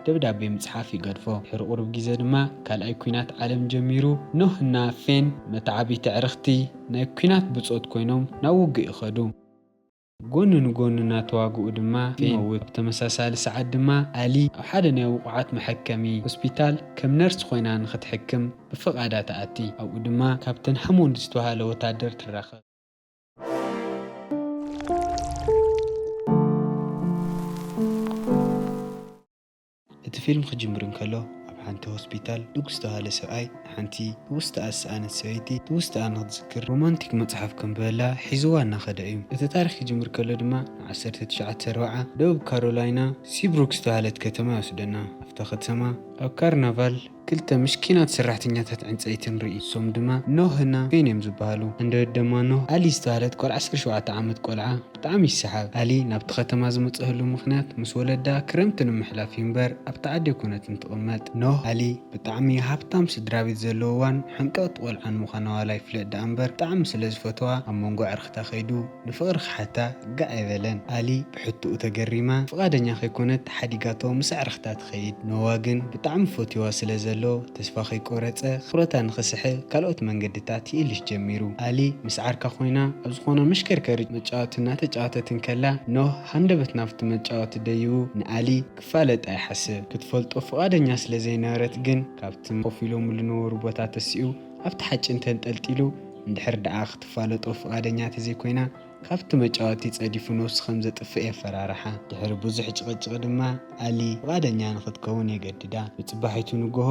ደብዳቤ ምጽሓፍ ይገድፎ። ድሕሪ ቁሩብ ግዜ ድማ ካልኣይ ኲናት ዓለም ጀሚሩ። ኖህ እና ፌን መተዓብይቲ ኣዕርኽቲ ናይ ኲናት ብጾት ኮይኖም ናብ ውግእ ይኸዱ። ጎኒ ንጎኒ እናተዋግኡ ድማ ፌን ይመውት። ብተመሳሳሊ ሰዓት ድማ ኣሊ ኣብ ሓደ ናይ ውቑዓት መሐከሚ ሆስፒታል ከም ነርስ ኮይና ንኽትሕክም ብፍቓዳ ትኣቲ። ኣብኡ ድማ ካብተን ሃሞንድ ዝተባህለ ወታደር ትራኸብ። እቲ ፊልም ክጅምር እንከሎ፣ ኣብ ሓንቲ ሆስፒታል ሉክ ዝተባህለ ሰብኣይ ንሓንቲ ትውስታኣ ዝሰኣነት ሰበይቲ ትውስታኣ ንኽትዝክር ሮማንቲክ መጽሓፍ ከንብበላ ሒዝዋ እናኸደ እዩ። እቲ ታሪኽ ክጅምር ከሎ ድማ ን ዓሰርተ ትሽዓተ ኣርብዓ ደቡብ ካሮላይና ሲብሩክ ዝተባህለት ከተማ ይወስደና። ኣብታ ከተማ ኣብ ካርናቫል ክልተ ምሽኪናት ሰራሕተኛታት ዕንጸይቲ ንርኢ። እሶም ድማ ኖህ እና ፌን እዮም ዝበሃሉ። እንደ ድማ ኖህ ኣሊ ዝተባህለት ጓል ዓሰርተ ሸውዓተ ዓመት ቆልዓ ብጣዕሚ ይሰሓብ። ኣሊ ናብቲ ከተማ ዝመጽእሉ ምኽንያት ምስ ወለዳ ክረምቲ ንምሕላፍ እዩ እምበር ኣብቲ ዓዲ ኣይኮነትን ትቕመጥ። ኖህ ኣሊ ብጣዕሚ ሃብታም ስድራ ቤት ዘለውዋን ሕንቅቕቲ ቆልዓን ምዃና ዋላ ይፍለጥ ደኣ እምበር ብጣዕሚ ስለ ዝፈተዋ ኣብ መንጎ ኣዕርኽታ ከይዱ ንፍቕሪ ክሓታ ጋዕ ኣይበለን። ኣሊ ብሕቶኡ ተገሪማ ፍቓደኛ ከይኮነት ሓዲጋቶ ምስ ኣዕርኽታ ትኸይድ። ኖዋ ግን ብጣዕሚ ፈትዋ ስለ ዘሎ ተስፋ ከይቆረጸ ትኹረታ ንኽስሕብ ካልኦት መንገድታት ይእልሽ ጀሚሩ። ኣሊ ምስ ዓርካ ኮይና ኣብ ዝኾነ መሽከርከሪ መጫወቲ እናተጫወተት እንከላ ኖህ ሃንደበት ናብቲ መጫወቲ ደይቡ ንኣሊ ክፋለጣ ይሓስብ። ክትፈልጦ ፍቓደኛ ስለ ዘይነበረት ግን ካብቲ ኮፍ ኢሎምሉ ዝነበሩ ቦታ ተሲኡ ኣብቲ ሓጭን ተንጠልጢሉ እንድሕር ደኣ ክትፋለጦ ፍቓደኛ ተዘይኮይና ካብቲ መጫወቲ ጸዲፉ ነብሱ ከም ዘጥፍእ የፈራርሓ። ድሕሪ ብዙሕ ጭቕጭቕ ድማ ኣሊ ፍቓደኛ ንኽትከውን የገድዳ። ብጽባሒቱ ንግሆ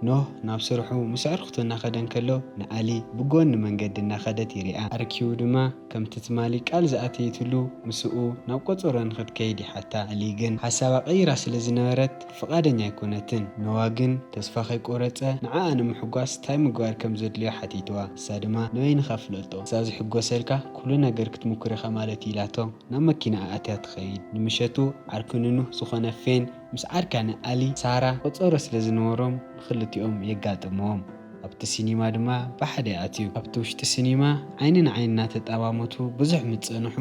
ኖህ ናብ ስርሑ ምስ ኣዕርኽቱ እናኸደ እንከሎ ንኣሊ ብጎኒ መንገዲ እናኸደት ይሪኣ። ኣርኪቡ ድማ ከምቲ ትማሊ ቃል ዝኣተየትሉ ምስኡ ናብ ቆጸሮ ንኽትከይድ ይሓታ። ኣሊ ግን ሓሳባ ቀይራ ስለ ዝነበረት ፍቓደኛ ኣይኮነትን። ኖዋ ግን ተስፋ ከይቆረጸ ንዓኣ ንምሕጓስ እንታይ ምግባር ከም ዘድልዮ ሓቲትዋ። ንሳ ድማ ንበይንኻ ፍለጦ፣ ንሳ ዝሕጎሰልካ ኩሉ ነገር ክትምኩር ኢኻ ማለት ኢላቶ ናብ መኪናኣ ኣትያ ትኸይድ። ንምሸቱ ዓርኪ ንኖህ ዝኾነ ፌን ምስ ዓርካ ንኣሊ ሳራ ቆጸሮ ስለ ዝነበሮም ንኽልቲኦም የጋጥምዎም። ኣብቲ ሲኒማ ድማ ብሓደ ይኣትዩ። ኣብቲ ውሽጢ ሲኒማ ዓይኒ ንዓይኒ እናተጠማመቱ ብዙሕ ምስ ጸንሑ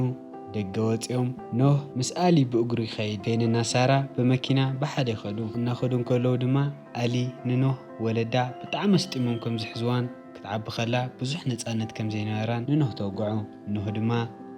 ደገ ወጺኦም ኖህ ምስ ኣሊ ብእግሩ ይኸይድ። ፌንና ሳራ ብመኪና ብሓደ ይኸዱ። እናኸዱ እንከለዉ ድማ ኣሊ ንኖህ ወለዳ ብጣዕሚ ኣስጢሞም ከም ዝሕዝዋን ክትዓቢ ከላ ብዙሕ ነጻነት ከም ዘይነበራን ንኖህ ተውግዖ። ኖህ ድማ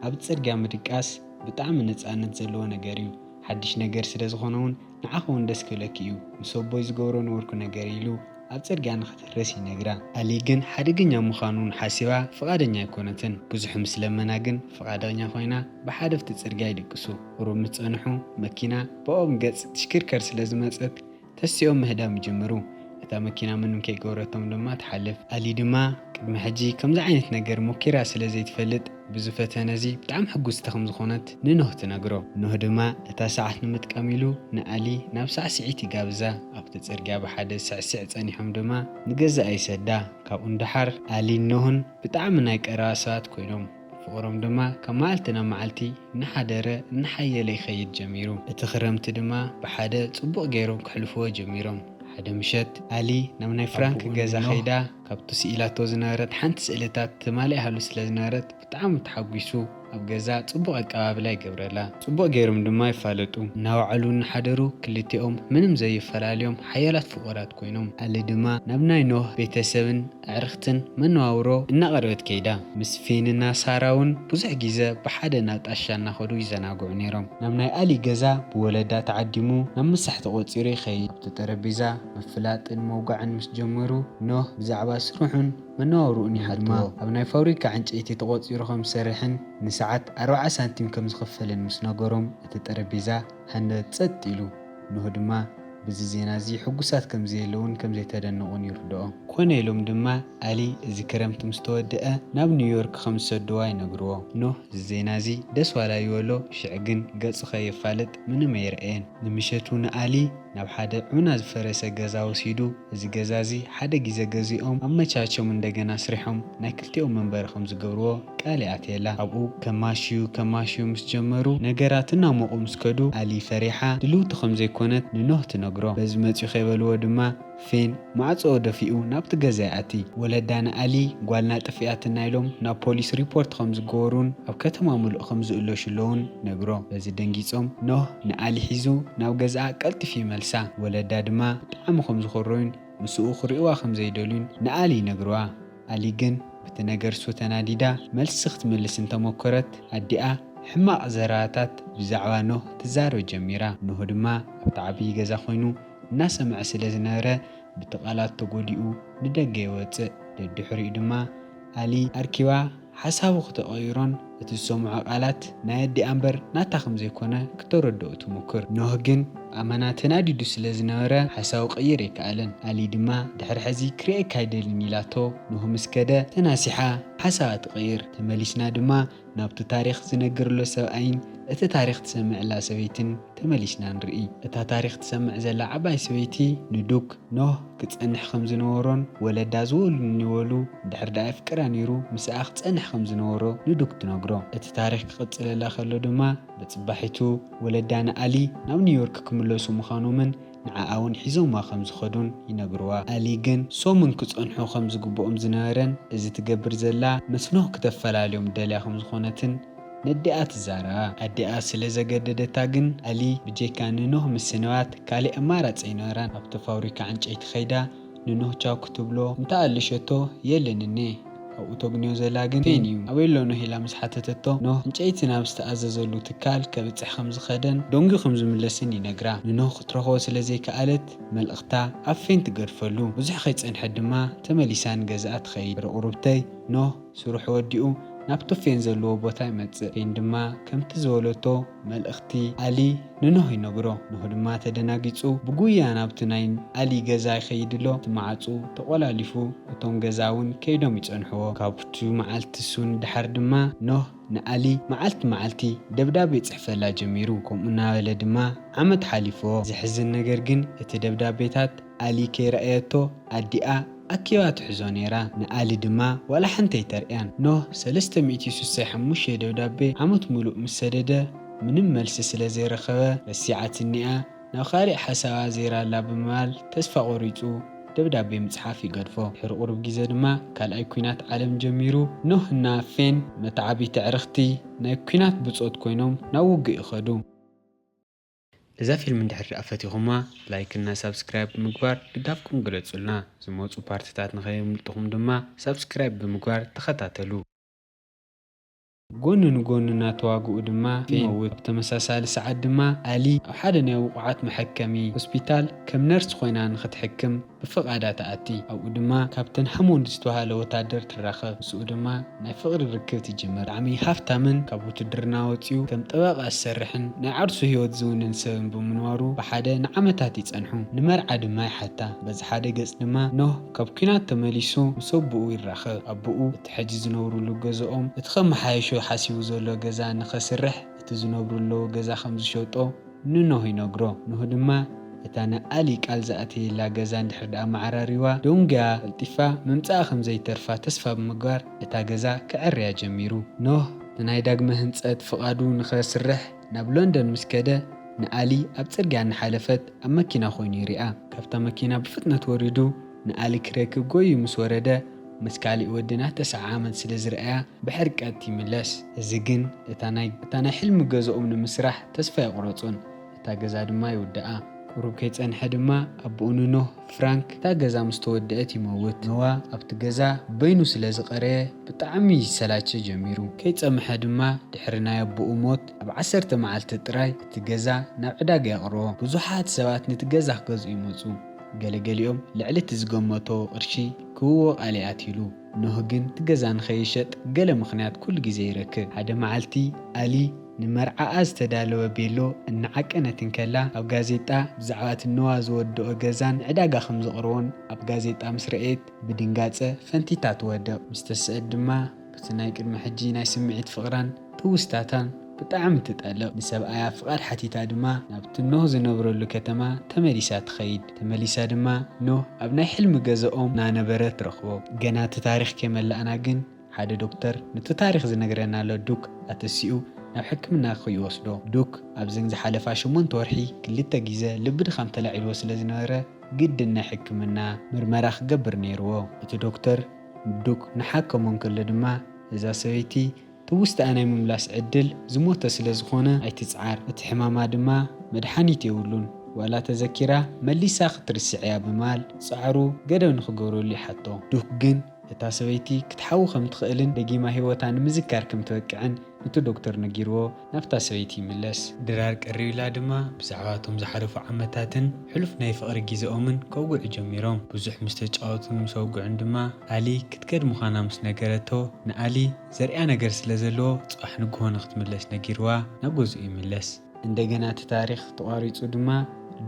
ኣብ ጽርግያ ምድቃስ ብጣዕሚ ነጻነት ዘለዎ ነገር እዩ። ሓድሽ ነገር ስለ ዝኾነ እውን ንዓኺ እውን ደስ ክብለኪ እዩ። ምስ ኣቦይ ዝገብሮ ነበርኩ ነገር ኢሉ ኣብ ጽርግያ ንኽትህረስ ይነግራ። ኣሊ ግን ሓደገኛ ምዃኑ ሓሲባ ፍቓደኛ ኣይኮነትን። ብዙሕ ምስ ለመና ግን ፍቓደኛ ኮይና ብሓደ ኣብቲ ጽርግያ ይድቅሱ። ቁሩብ ምስ ጸንሑ መኪና ብኦም ገጽ ትሽክርከር ስለ ዝመጸት ተሲኦም ምህዳም ይጅምሩ። እታ መኪና ምንም ከይገበረቶም ድማ ትሓልፍ። ኣሊ ድማ ቅድሚ ሕጂ ከምዚ ዓይነት ነገር ሞኪራ ስለ ዘይትፈልጥ ብዚ ፈተነ እዚ ብጣዕሚ ሕጉስቲ ከም ዝኾነት ንኖህ ትነግሮ። ኖህ ድማ እታ ሰዓት ንምጥቃም ኢሉ ንኣሊ ናብ ሳዕስዒት ይጋብዛ። ኣብቲ ጽርግያ ብሓደ ስዕስዕ ጸኒሖም ድማ ንገዛኣ ይሰዳ። ካብኡ ንደሓር ኣሊን ኖህን ብጣዕሚ ናይ ቀረባ ሰባት ኮይኖም። ፍቕሮም ድማ ካብ መዓልቲ ናብ መዓልቲ እናሓደረ እናሓየለ ይኸይድ ጀሚሩ። እቲ ክረምቲ ድማ ብሓደ ጽቡቕ ገይሮም ክሕልፍዎ ጀሚሮም። ሓደ ምሸት ኣሊ ናብ ናይ ፍራንክ ኣቦኡ ገዛ ንኖህ ከይዳ ካብቲ ስኢላቶ ዝነበረት ሓንቲ ስእልታት ትማሊ ይሃሉ ስለ ዝነበረት ብጣዕሚ ተሓጒሱ ኣብ ገዛ ጽቡቕ ኣቀባብላ ይገብረላ። ጽቡቕ ገይሮም ድማ ይፋለጡ። እናወዓሉ እናሓደሩ ክልቲኦም ምንም ዘይፈላለዮም ሓያላት ፍቑራት ኮይኖም። ኣሊ ድማ ናብ ናይ ኖህ ቤተሰብን ኣዕርኽትን መነባብሮ እናቐረበት ከይዳ። ምስ ፌንና ሳራ እውን ብዙሕ ግዜ ብሓደ ናብ ጣሻ እናኸዱ ይዘናግዑ ነይሮም። ናብ ናይ ኣሊ ገዛ ብወለዳ ተዓዲሙ ናብ ምሳሕ ተቖጺሩ ይኸይድ። ኣብቲ ጠረጴዛ ምፍላጥን መውጋዕን ምስ ጀመሩ ኖህ ብዛዕባ ስርሑን መነባብርኡን ይሓትዎ። ኣብ ናይ ፋብሪካ ዕንጨይቲ ተቖጺሩ ከም ዝሰርሕን ንሰዓት ኣርብዓ ሳንቲም ከም ዝኽፈልን ምስ ነገሮም እቲ ጠረጴዛ ሃንደበት ጸጥ ኢሉ። ኖህ ድማ ብዚ ዜና እዚ ሕጉሳት ከም ዘየለውን ከም ዘይተደነቑን ይርድኦ። ኮነ ኢሎም ድማ ኣሊ እዚ ክረምቲ ምስ ተወድአ ናብ ኒውዮርክ ከም ዝሰድዋ ይነግርዎ። ኖህ እዚ ዜና እዚ ደስ ዋላ ይበሎ፣ ሽዕ ግን ገጹ ከየፋልጥ ምንም ኣይረኣየን። ንምሸቱ ንኣሊ ናብ ሓደ ዑና ዝፈረሰ ገዛ ወሲዱ፣ እዚ ገዛ እዚ ሓደ ግዜ ገዚኦም ኣመቻችዮም እንደገና ኣስሪሖም ናይ ክልቲኦም መንበሪ ከም ዝገብርዎ ቃል ይኣትየላ። ኣብኡ ከማሽዩ ከማሽዩ ምስ ጀመሩ ነገራት እናሞቑ ምስ ከዱ ኣሊ ፈሪሓ ድልውቲ ከም ዘይኮነት ንኖህ ትነግሮ። በዚ መጺኡ ከይበልዎ ድማ ፌን ማዕጾ ደፊኡ ናብቲ ገዛ ይኣቲ። ወለዳ ንኣሊ ጓልና ጠፊኣትና ኢሎም ናብ ፖሊስ ሪፖርት ከም ዝገበሩን ኣብ ከተማ ምሉእ ከም ዝእለሹ ኣለውን ነግሮ። በዚ ደንጊጾም ኖህ ንኣሊ ሒዙ ናብ ገዛኣ ቀልጢፉ ይመልሳ። ወለዳ ድማ ብጣዕሚ ከም ዝኾረዩን ምስኡ ክርእዋ ከም ዘይደልዩን ንኣሊ ይነግርዋ። ኣሊ ግን ብቲ ነገር እሱ ተናዲዳ መልሲ ክትምልስ እንተሞከረት ኣዲኣ ሕማቕ ዘረባታት ብዛዕባ ኖህ ትዛረብ ጀሚራ። ኖህ ድማ ኣብቲ ዓብዪ ገዛ ኮይኑ እናሰምዐ ስለ ዝነበረ ብቲ ቃላት ተጎዲኡ ንደገ ይወፅእ። ደድሕሪኡ ድማ ኣሊ ኣርኪባ ሓሳቡ ክተቐይሮን እቲ ዝሰምዖ ቃላት ናይ ኣዲኣ እምበር ናታ ከም ዘይኮነ ክተረድኦ ትሙክር። ኖህ ግን ኣመና ተናዲዱ ስለ ዝነበረ ሓሳቡ ቀይር ኣይከኣለን። ኣሊ ድማ ድሕሪ ሕዚ ክርእየካ ኣይደልን ኢላቶ ኖህ ምስ ከደ ተናሲሓ ሓሳባ ትቐይር። ተመሊስና ድማ ናብቲ ታሪኽ ዝነግርሎ ሰብኣይን እቲ ታሪኽ ትሰምዕላ ሰበይትን ተመሊስና ንርኢ። እታ ታሪኽ ትሰምዕ ዘላ ዓባይ ሰበይቲ ንዱክ ኖህ ክጸንሕ ከም ዝነበሮን ወለዳ ዝወሉኒ ወሉ ድሕር ደኣ የፍቅራ ነይሩ ምስኣ ክጸንሕ ከም ዝነበሮ ንዱክ ትነግሮ። እቲ ታሪኽ ክቕጽለላ ከሎ ድማ ብጽባሒቱ ወለዳ ንኣሊ ናብ ኒውዮርክ ክምለሱ ምዃኖምን ንዓኣ እውን ሒዞማ ከም ዝኸዱን ይነግርዋ። ኣሊ ግን ሶምን ክጸንሑ ከም ዝግብኦም ዝነበረን እዚ ትገብር ዘላ ምስ ኖህ ክተፈላልዮም ደልያ ከም ዝኾነትን ነዲኣ ትዛረባ። ኣዲኣ ስለ ዘገደደታ ግን ኣሊ ብጀካ ንኖህ ምስንባት ካልእ ኣማራጺ ኣይነበራን። ኣብቲ ፋብሪካ ዕንጨይቲ ከይዳ ንኖህ ቻው ክትብሎ እንተኣልሸቶ የለን እኔ ኣብኡ ተግንዮ ዘላ ግን ፌን እዩ። ኣበይ ኣሎ ኖህ ኢላ ምስ ሓተተቶ ኖህ ዕንጨይቲ ናብ ዝተኣዘዘሉ ትካል ከብጽሕ ከም ዝኸደን ደንጉዩ ከም ዝምለስን ይነግራ። ንኖህ ክትረኽቦ ስለ ዘይከኣለት መልእኽታ ኣብ ፌን ትገድፈሉ። ብዙሕ ከይጸንሐት ድማ ተመሊሳ ንገዛኣ ትኸይድ። ርቑርብተይ ኖህ ስርሑ ወዲኡ ናብቲ ፌን ዘለዎ ቦታ ይመጽእ። ፌን ድማ ከምቲ ዝበለቶ መልእኽቲ ኣሊ ንኖህ ይነግሮ። ኖህ ድማ ተደናጊጹ ብጉያ ናብቲ ናይ ኣሊ ገዛ ይኸይድ ኣሎ። እቲ ማዕጹ ተቖላሊፉ እቶም ገዛ እውን ከይዶም ይጸንሕዎ። ካብቲ መዓልቲ እሱ ንደሓር ድማ ኖህ ንኣሊ መዓልቲ መዓልቲ ደብዳቤ ይጽሕፈላ ጀሚሩ። ከምኡ እናበለ ድማ ዓመት ሓሊፍዎ። ዘሕዝን ነገር ግን እቲ ደብዳቤታት ኣሊ ከይረኣየቶ ኣዲኣ ኣኪባ ትሕዞ ነይራ። ንኣሊ ድማ ዋላ ሓንቲ ኣይተርእያን። ኖህ ሰለስተ ሚእቲ ስሳይ ሓሙሽተ ደብዳቤ ዓመት ሙሉእ ምስ ሰደደ ምንም መልሲ ስለ ዘይረኸበ ረሲዓትኒ'ያ ናብ ካሊእ ሓሳባ ዘይራላ ብምባል ተስፋ ቆሪጹ ደብዳቤ ምጽሓፍ ይገድፎ። ድሕሪ ቁሩብ ግዜ ድማ ካልኣይ ኲናት ዓለም ጀሚሩ። ኖህ እና ፌን መተዓቢቲ ዕርኽቲ ናይ ኲናት ብጾት ኮይኖም ናብ ውግእ ይኸዱ። እዛ ፊልም እንድሕር ደኣ ፈቲኹማ ላይክ እና ሳብስክራይብ ብምግባር ድጋፍኩም ግለጹልና። ዝመጹ ፓርትታት ንኸየምልጥኹም ድማ ሳብስክራይብ ብምግባር ተኸታተሉ። ጎኒ ንጎኒ እናተዋግኡ ድማ ፌን ይመውት። ኣብ ተመሳሳሊ ሰዓት ድማ ኣሊ ኣብ ሓደ ናይ ውቑዓት መሐከሚ ሆስፒታል ከም ነርስ ኮይና ንኽትሕክም ብፍቓዳ ትኣቲ። ኣብኡ ድማ ካብተን ሃሞንድ ዝተባህለ ወታደር ትራኸብ። ምስኡ ድማ ናይ ፍቕሪ ርክብ ትጅምር። ብጣዕሚ ሃፍታምን ካብ ውትድርና ወጺኡ ከም ጠበቓ ዝሰርሕን ናይ ዓርሱ ህይወት ዝውንን ሰብን ብምንባሩ ብሓደ ንዓመታት ይጸንሑ። ንመርዓ ድማ ይሓታ። በዚ ሓደ ገጽ ድማ ኖህ ካብ ኲናት ተመሊሱ ምስ ኣቦኡ ይራኸብ። ኣቦኡ እቲ ሕጂ ዝነብሩሉ ገዛኦም እቲ ከመሓየሾ ሓሲቡ ዘሎ ገዛ ንኸስርሕ እቲ ዝነብሩ ኣለዉ ገዛ ከም ዝሸጦ ንኖህ ይነግሮ። ኖህ ድማ እታ ንኣሊ ቃል ዝኣተየላ ገዛ እንድሕር ደኣ መዓራሪዋ ደንጉያ ቀልጢፋ ምምጻኣ ከም ዘይተርፋ ተስፋ ብምግባር እታ ገዛ ክዕርያ ጀሚሩ። ኖህ እቲ ናይ ዳግመ ህንጸት ፍቓዱ ንኸስርሕ ናብ ሎንደን ምስ ከደ ንኣሊ ኣብ ጽርግያ እናሓለፈት ኣብ መኪና ኮይኑ ይሪኣ። ካብታ መኪና ብፍጥነት ወሪዱ ንኣሊ ክረክብ ጎዩ ምስ ወረደ ምስ ካሊእ ወዲ እናተሰዓዓመት ስለ ዝረኣያ ብሕርቀት ይምለስ። እዚ ግን እታ ናይ እታ ናይ ሕልሚ ገዛኦም ንምስራሕ ተስፋ የቑረጹን እታ ገዛ ድማ ይውድኣ። ቁሩብ ከይጸንሐ ድማ ኣቦኡ ንኖህ ፍራንክ እታ ገዛ ምስ ተወደአት ይመውት። ኖዋ ኣብቲ ገዛ በይኑ ስለ ዝቐረየ ብጣዕሚ ይሰላቸ ጀሚሩ። ከይጸምሐ ድማ ድሕሪ ናይ ኣቦኡ ሞት ኣብ ዓሰርተ መዓልቲ ጥራይ እቲ ገዛ ናብ ዕዳጋ የቕርቦ። ብዙሓት ሰባት ነቲ ገዛ ክገዝኡ ይመጹ። ገለገሊኦም ልዕሊ እቲ ዝገመቶ ቅርሺ ክህብዎ ቃል ይኣትይሉ። ኖህ ግን እቲ ገዛ ንኸይሸጥ ገለ ምኽንያት ኩሉ ግዜ ይረክብ። ሓደ መዓልቲ ኣሊ ንመርዓኣ ዝተዳለወ ቤሎ እናዓቀነት እንከላ ኣብ ጋዜጣ ብዛዕባ እቲ ኖዋ ዝወደኦ ገዛን ዕዳጋ ከም ዘቕርቦን ኣብ ጋዜጣ ምስ ረኣየት ብድንጋጸ ፈንቲታ ትወድቕ። ምስ ተስአት ድማ በቲ ናይ ቅድሚ ሕጂ ናይ ስምዒት ፍቕራን ትውስታታን ብጣዕሚ ትጠልቕ። ንሰብኣያ ፍቓድ ሓቲታ ድማ ናብቲ ኖህ ዝነብረሉ ከተማ ተመሊሳ ትኸይድ። ተመሊሳ ድማ ኖህ ኣብ ናይ ሕልሚ ገዛኦም እናነበረ ትረኽቦ። ገና እቲ ታሪኽ ከይመላእና ግን ሓደ ዶክተር ነቲ ታሪኽ ዝነግረና ኣሎ ዱክ ኣተሲኡ ናብ ሕክምና ክይወስዶ። ዱክ ኣብዘን ዝሓለፋ ሸሞንተ ወርሒ ክልተ ግዜ ልቢ ድኻም ተላዒልዎ ስለ ዝነበረ ግድን ናይ ሕክምና ምርመራ ክገብር ነይርዎ። እቲ ዶክተር ንዱክ ንሓከሞ እንከሎ ድማ እዛ ሰበይቲ ትውስታኣ ናይ ምምላስ ዕድል ዝሞተ ስለ ዝኾነ ኣይትጽዓር፣ እቲ ሕማማ ድማ መድሓኒት የብሉን፣ ዋላ ተዘኪራ መሊሳ ክትርስዕ እያ ብምባል ጻዕሩ ገደብ ንኽገብረሉ ይሓቶ። ዱክ ግን እታ ሰበይቲ ክትሓዊ ከም ትኽእልን ደጊማ ህይወታ ንምዝካር ከም ትበቅዕን ነቲ ዶክተር ነጊርዎ ናብታ ሰበይቲ ይምለስ። ድራር ቀሪብላ ድማ ብዛዕባ እቶም ዝሓለፉ ዓመታትን ሕሉፍ ናይ ፍቕሪ ግዜኦምን ከውግዑ ጀሚሮም። ብዙሕ ምስ ተጫወቱን ምስ ኣውግዑን ድማ ኣሊ ክትከድ ምዃና ምስ ነገረቶ ንኣሊ ዘርእያ ነገር ስለ ዘለዎ ጽባሕ ንግሆ ንክትምለስ ነጊርዋ ናብ ገዝኡ ይምለስ። እንደገና እቲ ታሪኽ ተቋሪጹ ድማ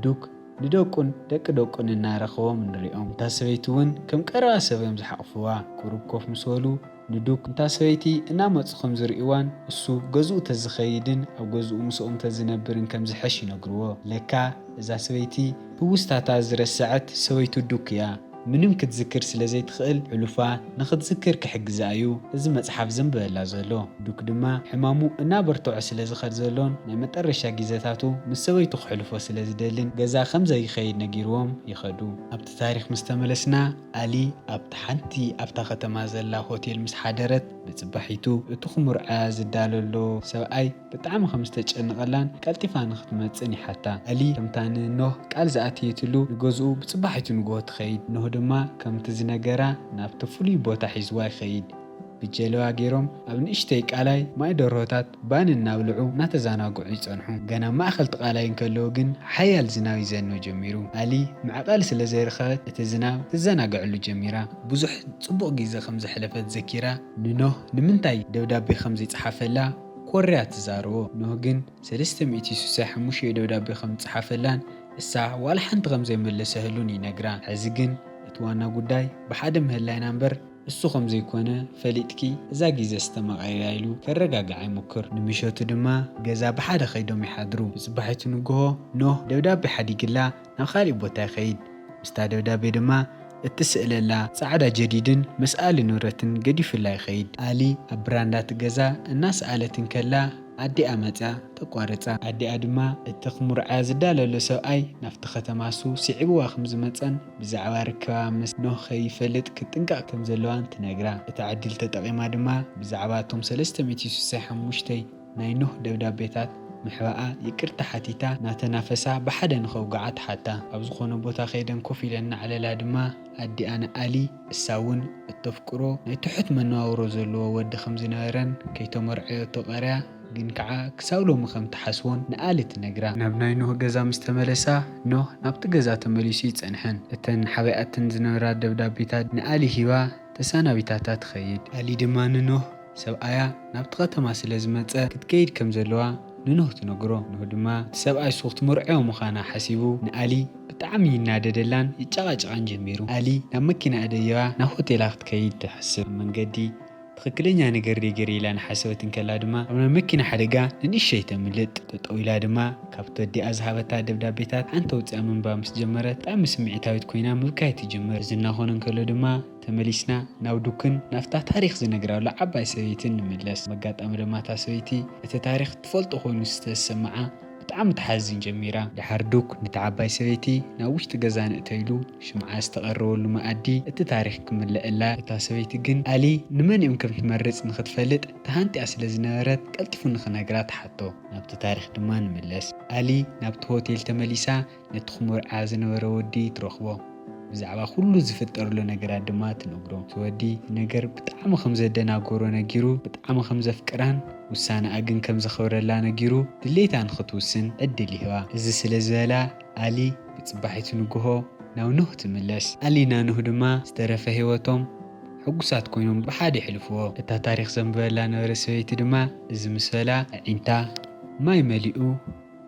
ዱክ ንደቁን ደቂ ደቁን እናረኸቦም ንሪኦም። እታ ሰበይቲ እውን ከም ቀረባ ሰብ እዮም ዝሓቕፍዋ። ቁሩብ ኮፍ ምስ በሉ ንዱክ እታ ሰበይቲ እናመጹ ከም ዝርእይዋን እሱ ገዝኡ ተዝኸይድን ኣብ ገዝኡ ምስኦም ተዝነብርን ከም ዝሐሽ ይነግርዎ። ለካ እዛ ሰበይቲ ትውስታታ ዝረሰዐት ሰበይቱ ዱክ እያ። ምንም ክትዝክር ስለ ዘይትኽእል ሕሉፋ ንኽትዝክር ክሕግዛ እዩ እዚ መጽሓፍ ዘንብበላ ዘሎ። ዱክ ድማ ሕማሙ እናበርትዖ ስለ ዝኸድ ዘሎን ናይ መጠረሻ ግዜታቱ ምስ ሰበይቱ ክሕልፎ ስለ ዝደልን ገዛ ከም ዘይኸይድ ነጊርዎም ይኸዱ። ኣብቲ ታሪኽ ምስ ተመለስና ኣሊ ኣብቲ ሓንቲ ኣብታ ከተማ ዘላ ሆቴል ምስ ሓደረት ብጽባሒቱ እቲ ክምርዖ ዝዳለሎ ሰብኣይ ብጣዕሚ ከም ዝተጨነቐላን ቀልጢፋ ንክትመጽእን ይሓታ። ኣሊ ከምታ ንኖህ ቃል ዝኣተየትሉ ንገዝኡ ብጽባሒቱ ንግሆ ትኸይድ። ኖህ ድማ ከምቲ ዝነገራ ናብቲ ፍሉይ ቦታ ሒዝዋ ይኸይድ። ብጀልባ ገይሮም ኣብ ንእሽተይ ቃላይ ማይ ደርሆታት ባን እናብልዑ እናተዘናግዑ ይጸንሑ። ገና ማእኸል እቲ ቃላይ እንከለዉ ግን ሓያል ዝናብ ይዘንብ ጀሚሩ። ኣሊ መዕቐሊ ስለ ዘይረኸበት እቲ ዝናብ ትዘናግዐሉ ጀሚራ። ብዙሕ ጽቡቕ ግዜ ከም ዘሕለፈት ዘኪራ ንኖህ ንምንታይ ደብዳቤ ከም ዘይጸሓፈላ ኮርያ ትዛረቦ። ኖህ ግን ሰለስተ ሚእቲ ስሳይ ሓሙሽተ ደብዳቤ ከም ዝጸሓፈላን እሳ ዋላ ሓንቲ ከም ዘይመለሰህሉን ይነግራ። ሕዚ ግን እቲ ዋና ጉዳይ ብሓደ ምህላይና እምበር እሱ ከም ዘይኮነ ፈሊጥኪ እዛ ግዜ ዝተመቓየራ ኢሉ ከረጋግዓ ይሙክር። ንምሸቱ ድማ ገዛ ብሓደ ከይዶም ይሓድሩ። ብጽባሒቱ ንግሆ ኖህ ደብዳቤ ሓዲግላ ናብ ካሊእ ቦታ ይኸይድ። ምስታ ደብዳቤ ድማ እትስእለላ ጻዕዳ ጀዲድን መስኣሊ ንብረትን ገዲፉላ ይኸይድ። ኣሊ ኣብ ብራንዳ እቲ ገዛ እናሰኣለት እንከላ ኣዲኣ መጽያ ተቋርጻ። ኣዲኣ ድማ እቲ ክምርዓያ ዝዳለሎ ሰብኣይ ናብቲ ከተማ እሱ ስዒብዋ ከም ዝመጸን ብዛዕባ ርክባ ምስ ኖህ ከይፈልጥ ክትጥንቀቕ ከም ዘለዋን ትነግራ። እታ ዕድል ተጠቒማ ድማ ብዛዕባ እቶም ሰለስተ ሚእቲ ስሳይ ሓሙሽተ ናይ ኖህ ደብዳቤታት ምሕባኣ ይቅርታ ሓቲታ ናተናፈሳ ብሓደ ንኸውግዓ ትሓታ። ኣብ ዝኾነ ቦታ ከይደን ኮፍ ኢለን እናዕለላ ድማ ኣዲኣ ንኣሊ እሳ እውን እተፍቅሮ ናይ ትሑት መነባብሮ ዘለዎ ወዲ ከም ዝነበረን ከይተመርዐየቶ ቀርያ ግን ከዓ ክሳብ ሎሚ ከም ትሓስቦን ንኣሊ ትነግራ። ናብ ናይ ኖህ ገዛ ምስ ተመለሳ ኖህ ናብቲ ገዛ ተመሊሱ ይጸንሐን እተን ሓቢኣተን ዝነበራ ደብዳቤታት ንኣሊ ሂባ ተሰናቢታታ ትኸይድ። ኣሊ ድማ ንኖህ ሰብኣያ ናብቲ ከተማ ስለ ዝመጸ ክትከይድ ከም ዘለዋ ንኖህ ትነግሮ። ኖህ ድማ እቲ ሰብኣይ እሱ ክትምርዕዮ ምዃና ሓሲቡ ንኣሊ ብጣዕሚ ይናደደላን ይጨቓጨቓን ጀሚሩ። ኣሊ ናብ መኪና ኣደይባ ናብ ሆቴላ ክትከይድ ትሕስብ። ኣብ መንገዲ ትኽክለኛ ነገር ደይ ገይረ ኢላ ንሓሰበት እንከላ ድማ ኣብ ናይ መኪና ሓደጋ ንንእሸይ ተምልጥ። ጠጠው ኢላ ድማ ካብቲ ኣዲኣ ዝሃበታ ደብዳቤታት ሓንቲ ኣውፅኣ ምንባብ ምስ ጀመረት ብጣዕሚ ስምዒታዊት ኮይና ምብካይ ትጅምር። እዚ እናኾነ እንከሎ ድማ ተመሊስና ናብ ዱክን ናብታ ታሪኽ ዝነግራሉ ዓባይ ሰበይትን ንምለስ። መጋጣሚ ድማ እታ ሰበይቲ እቲ ታሪኽ ትፈልጦ ኮይኑ ዝተሰምዓ ብጣዕሚ ትሓዝን ጀሚራ። ደሓር ዱክ ነታ ዓባይ ሰበይቲ ናብ ውሽጢ ገዛ ንእተይሉ ሽምዓ ዝተቐረበሉ መኣዲ እቲ ታሪኽ ክምለአላ። እታ ሰበይቲ ግን ኣሊ ንመን እዮም ከም ትመርጽ ንኽትፈልጥ ተሃንጥያ ስለ ዝነበረት ቀልጢፉ ንኽነግራ ትሓቶ። ናብቲ ታሪኽ ድማ ንምለስ። ኣሊ ናብቲ ሆቴል ተመሊሳ ነቲ ክምርዓ ዝነበረ ወዲ ትረኽቦ። ብዛዕባ ኩሉ ዝፍጠርሎ ነገራት ድማ ትነግሮ። እቲ ወዲ እቲ ነገር ብጣዕሚ ከም ዘደናገሮ ነጊሩ፣ ብጣዕሚ ከም ዘፍቅራን ውሳነኣ ግን ከም ዘኽብረላ ነጊሩ ድሌታ ንኽትውስን ዕድል ይህባ። እዚ ስለ ዝበላ ኣሊ ብጽባሒቱ ንግሆ ናብ ኖህ ትምለስ። ኣሊና ኖህ ድማ ዝተረፈ ህይወቶም ሕጉሳት ኮይኖም ብሓደ የሕልፍዎ። እታ ታሪኽ ዘንብበላ ነበረ ሰበይቲ ድማ እዚ ምስ በላ ኣዒንታ ማይ መሊኡ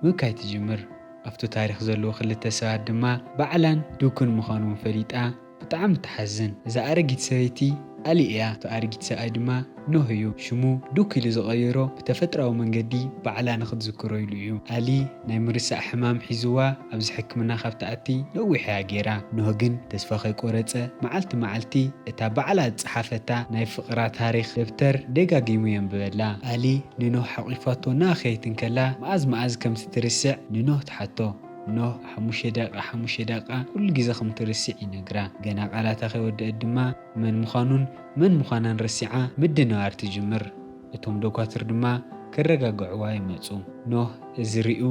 ምብካይ ትጅምር። ኣብቲ ታሪኽ ዘለዉ ክልተ ሰባት ድማ ባዕላን ዱክን ምዃኖም ፈሊጣ ብጣዕሚ ትሓዝን። እዛ ኣረጊት ሰበይቲ ኣሊ እያ። እቲ ኣረጊት ሰብኣይ ድማ ኖህ እዩ። ሽሙ ዱክ ኢሉ ዝቐየሮ ብተፈጥሮኣዊ መንገዲ ባዕላ ንኽትዝክሮ ኢሉ እዩ። ኣሊ ናይ ምርሳዕ ሕማም ሒዝዋ ኣብዚ ሕክምና ካብ ትኣቲ ነዊሕ እያ ገይራ። ኖህ ግን ተስፋ ከይቆረጸ መዓልቲ መዓልቲ እታ ባዕላ ዝጸሓፈታ ናይ ፍቕራ ታሪኽ ደብተር ደጋጊሙ የንብበላ። ኣሊ ንኖህ ሓቒፋቶ እናኸየት እንከላ መኣዝ መኣዝ ከም ትትርስዕ ንኖህ ትሓቶ። ኖህ ሓሙሽተ ደቂቃ ሓሙሽተ ደቂቃ ኩሉ ግዜ ከም ትርስዕ ይነግራ። ገና ቃላታ ከይወደአት ድማ መን ምዃኑን መን ምዃናን ረሲዓ ምድንባር ትጅምር። እቶም ዶኳትር ድማ ከረጋግዕዋ ይመጹ። ኖህ እዚ ሪኡ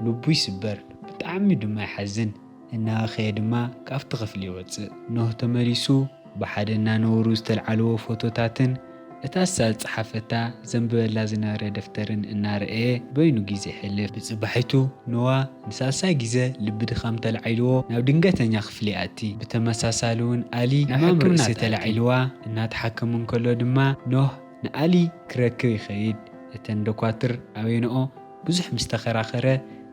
ልቡ ይስበር፣ ብጣዕሚ ድማ ይሓዝን። እናበኸየ ድማ ካብቲ ክፍሊ ይወጽእ። ኖህ ተመሊሱ ብሓደ እናነበሩ ዝተልዓልዎ ፎቶታትን እታ እሳ ዝጸሓፈታ ዘንብበላ ዝነበረ ደፍተርን እናረኣየ በይኑ ግዜ የሕልፍ። ብጽባሒቱ ኖዋ ንሳልሳይ ግዜ ልቢ ድኻም ተላዒልዎ ናብ ድንገተኛ ክፍሊ ይኣቲ። ብተመሳሳሊ እውን ኣሊ ናብ ሕማም ሕክምና ርእሲ ተላዒልዋ እናተሓከሙ እንከሎ ድማ ኖህ ንኣሊ ክረክብ ይኸይድ። እተን ዶኳትር ኣበይንኦ ብዙሕ ምስ ተኸራኸረ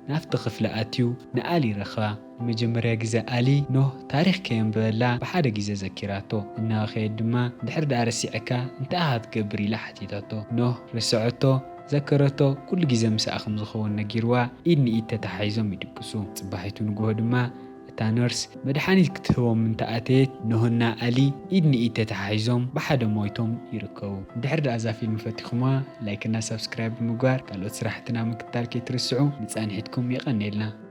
ናብቲ ክፍሊ ኣትዩ ንኣሊ ረኽባ። ንመጀመርያ ግዜ ኣሊ ኖህ ታሪኽ ከየንበበላ ብሓደ ግዜ ዘኪራቶ። እናበኸየት ድማ ድሕር ደኣ ረሲዐካ እንታይ ኢኻ ትገብር ኢላ ሓቲታቶ። ኖህ ረስዐቶ፣ ዘከረቶ፣ ኩሉ ግዜ ምስኣ ከም ዝኸውን ነጊርዋ ኢድ ንኢድ ተተሓሒዞም ይድቅሱ። ጽባሒቱ ንግሆ ድማ እታ ነርስ መድሓኒት ክትህቦም እንተኣተየት ኖህና ኣሊ ኢድ ንኢድ ተተሓሒዞም ብሓደ ሞይቶም ይርከቡ። ድሕር ደኣ እዛ ፊልም ፈቲኹምዋ ላይክና ሳብስክራይብ ብምግባር ካልኦት ስራሕትና ምክትታል ከይትርስዑ። ንጻንሒትኩም የቐንየልና።